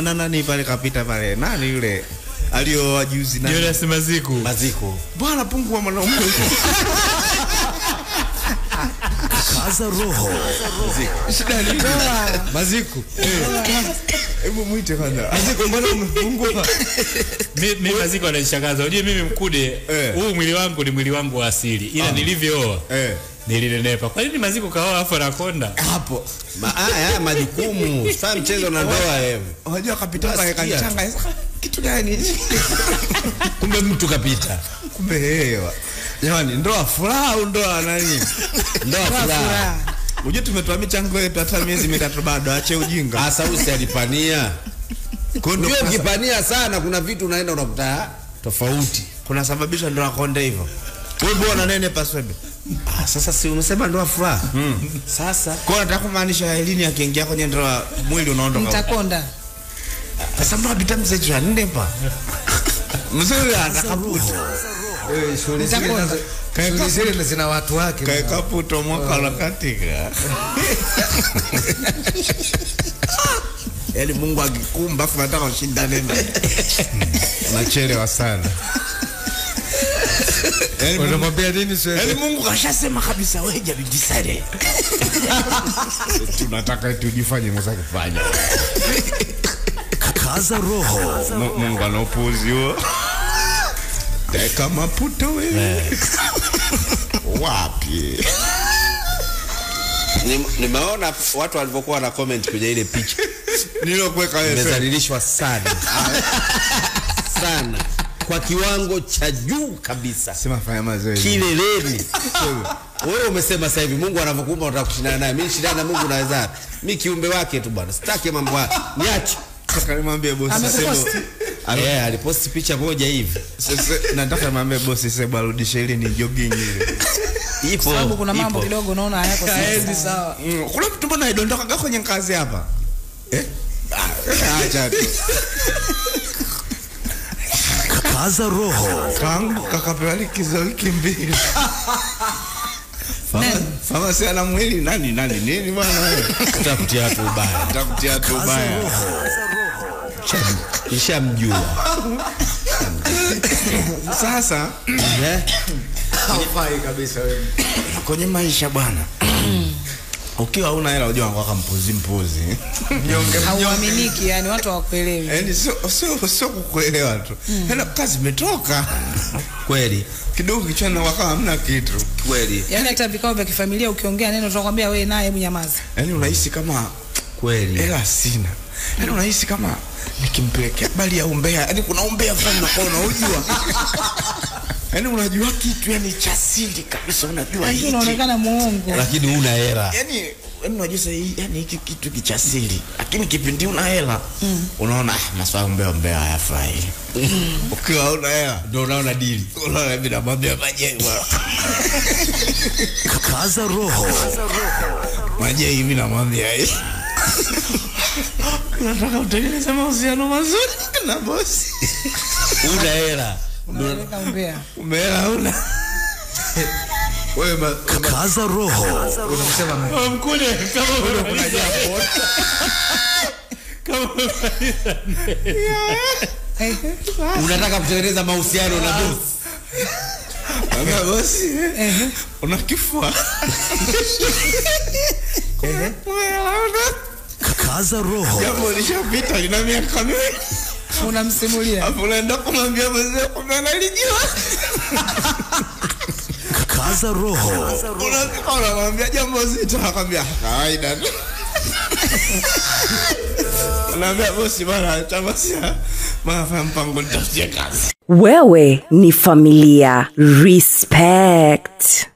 Nilimwona nani pale kapita pale. Nani yule? Alioa juzi nani? Jonas Maziku. Maziku. Bwana pungua mwanaume. Kaza roho. Shida ni Maziku. Hebu muite kwanza. Maziku mbona umepungua? Mimi Maziku ananishangaza. Unajua mimi Mkude, huu mwili wangu ni mwili wangu wa asili. Ila nilivyooa nilinenepa. Kwa nini Maziku kaoa afu anakonda? Hapo. Haya majukumu. Sasa mchezo na ndoa wewe. Unajua kapita pale kanichanga. Kitu gani? Kumbe mtu kapita. Kumbe hewa. Jamani, ndoa furaha au ndoa nani? Ndoa furaha. Unajua tumetoa michango yetu hata miezi mitatu bado, ache ujinga. Sasa usialipania. Kwa ndio ukipania sana kuna vitu unaenda unakuta tofauti. Kuna sababisha ndoa konde hivyo. Wewe bwana nene paswebe. Sasa si umesema ndoa furaha. Sasa kwa nataka kumaanisha Elini akiingia kwenye ndoa mwili unaondoka. Nitakonda. Sasa mbona bita mzee jua nnepa? Mzee atakaputa. Shughuli zile zina watu wake. Kaeka mwaka la katika. Yaani Mungu akikumba afu nataka ushindane naye. Nachelewa sana. Yaani unamwambia nini sasa? Yaani Mungu kashasema kabisa wewe jabidi sare. Tunataka tujifanye mzaki kufanya. Kaza roho. Mungu anaopuzi huo. Teka maputo wewe. Wapi? Nimeona watu walivyokuwa na comment kwenye ile picha. Nilokuweka wewe. Nimezalilishwa sana. Sana. Kwa kiwango cha juu kabisa. Sema fanya mazoezi. Kileleni. Wewe umesema sasa hivi Mungu anavyokuumba unataka kushindana naye. Mimi shindana na Mungu naweza. Mimi kiumbe wake tu bwana. Sitaki mambo haya. Niache. Nataka nimwambie bosi Sebo. Aliposti picha moja hivi. Sasa nataka nimwambie bosi Sebo arudishe ile ni jogging ile. Ipo. Sababu kuna mambo kidogo naona hayako sawa. Kuna mtu mbona aidondoka kwenye kazi hapa? Acha tu. Kaza roho. Kangu kakapewa likizo wiki mbili. Fama si ana mwili nani nani nini bwana wewe? Tutakutia watu ubaya. Tutakutia watu ubaya. Nishamjua. Sasa haufai kabisa wewe. Kwenye maisha bwana. Ukiwa huna hela unajua unakuwa mpuzi mpuzi. Mnyonge hauaminiki, yani watu hawakuelewi. Yaani sio kukuelewa tu. Hela kazi imetoka. Kweli. Kidogo kichwani wakawa hamna kitu. Kweli. Yaani hata vikao vya kifamilia ukiongea neno tutakwambia wewe naye hebu nyamaza. Yaani unahisi kama kweli hela sina. Yaani unahisi kama nikimpelekea bali ya umbea, yaani kuna umbea fulani unakuwa unaujua. Yaani unajua kitu yani cha siri kabisa unajua hiki. Unaonekana muongo. Lakini una hela. Yaani unajua sasa yani hiki kitu kicha siri. Lakini kipindi una hela unaona maswala umbea umbea hayafai. Ukiwa una hela ndio unaona dili. Unaona mimi namwambia majengo. Kaza roho. Majengo mimi namwambia hivi. Unataka utengeneze mahusiano mazuri na bosi. Una hela. Umbea una. Wewe kaza roho. Unamsema Mkude kama kuna jambo. Kama unataka kutengeneza mahusiano na bosi. Ana bosi. Una kifua. Kaza roho. Jambo lishapita lina miaka miwili. Unamsimulia. Hapo unaenda kumwambia mzee kumbe analijua. Kaza roho. Unafika unamwambia jambo zito akamwambia kawaida tu. Unaambia bosi bwana chama sia maana mpango nitafutie kazi. Wewe ni familia. Respect.